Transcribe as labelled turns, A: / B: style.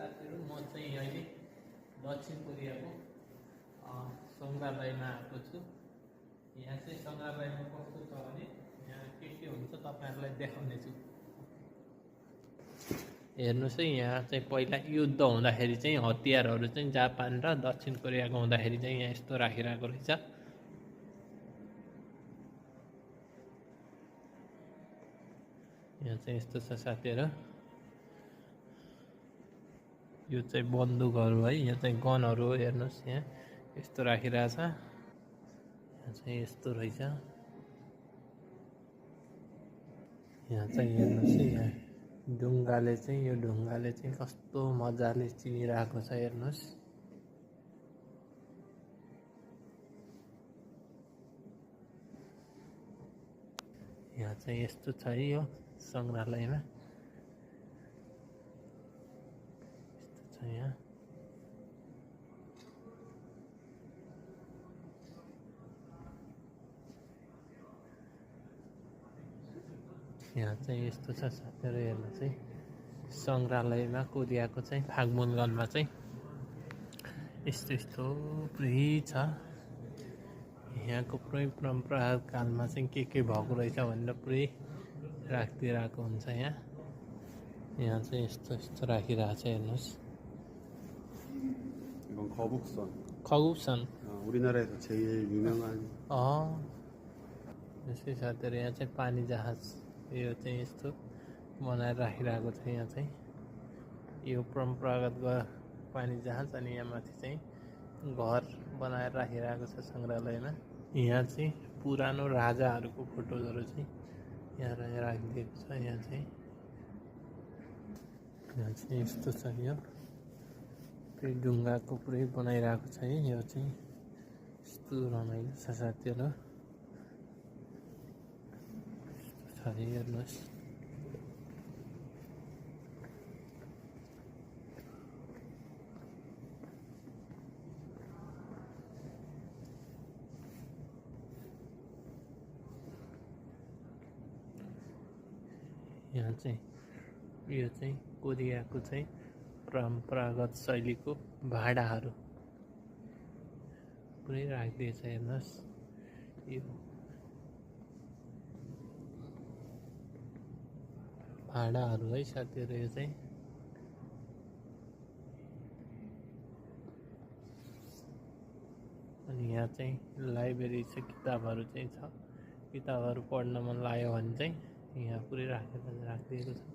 A: साथीहरु म चाहिँ अहिले दक्षिण कोरियाको सङ्ग्रहालयमा आएको छु। यहाँ चाहिँ सङ्ग्रहालयमा कस्तो छ भने यहाँ के हुन्छ तपाईहरुलाई देखाउने छु। हेर्नुस् है, यहाँ चाहिँ पहिला युद्ध हुँदाखेरि चाहिँ हतियारहरू चाहिँ जापान र दक्षिण कोरियाको हुँदाखेरि चाहिँ यहाँ यस्तो राखिरहेको रहेछ। यहाँ चाहिँ यस्तो छ साथीहरु, यो चाहिँ बन्दुकहरू है, यहाँ चाहिँ गनहरू हो। हेर्नुस् यहाँ यस्तो राखिरहेछ। यहाँ चाहिँ यस्तो रहेछ। यहाँ चाहिँ हेर्नुस् है, यहाँ ढुङ्गाले चाहिँ यो ढुङ्गाले चाहिँ कस्तो मजाले चिनिरहेको छ। हेर्नुस् यहाँ चाहिँ यस्तो छ है यो सङ्ग्रहालयमा। यस्तो छ यहाँ। यहाँ चाहिँ यस्तो छ साथीहरु, हेर्नु चाहिँ सङ्ग्रहालयमा कोरियाको चाहिँ फागमोनगनमा चाहिँ यस्तो पुरै छ। यहाँको पुरै परम्परा कालमा चाहिँ के भएको रहेछ भनेर पुरै राखिदिएको हुन्छ। यहाँ चाहिँ यस्तो राखिरहेको छ। हेर्नुहोस्
B: 이건 거북선.
A: खगुसन
B: 우리나라에서 제일 유명한.
A: यसै साथीहरु, यहाँ चाहिँ पानी जहाज यो चाहिँ यस्तो बनाएर राखिरहेको छ। यहाँ चाहिँ यो परम्परागत पानी जहाज, अनि यहाँ माथि चाहिँ घर बनाएर राखिरहेको छ सङ्ग्रहालयमा। यहाँ चाहिँ पुरानो राजाहरूको फोटोजहरू चाहिँ यहाँ राखिदिएको छ। यहाँ चाहिँ यस्तो छ। यो पुरै ढुङ्गाको पुरै बनाइरहेको छ है। यो चाहिँ यस्तो रमाइलो छ साथीहरु। यस्तो छ हेर्नुहोस्। यहाँ चाहिँ यो चाहिँ कोरियाको चाहिँ परम्परागत शैलीको भाँडाहरू पुरै राखिदिएछ। हेर्नुहोस् यो भाँडाहरू है साथीहरु। यो चाहिँ अनि यहाँ चाहिँ लाइब्रेरी छ, किताबहरू चाहिँ छ। किताबहरू पढ्न मन लाग्यो भने चाहिँ यहाँ पुरै राखिदिएको छ।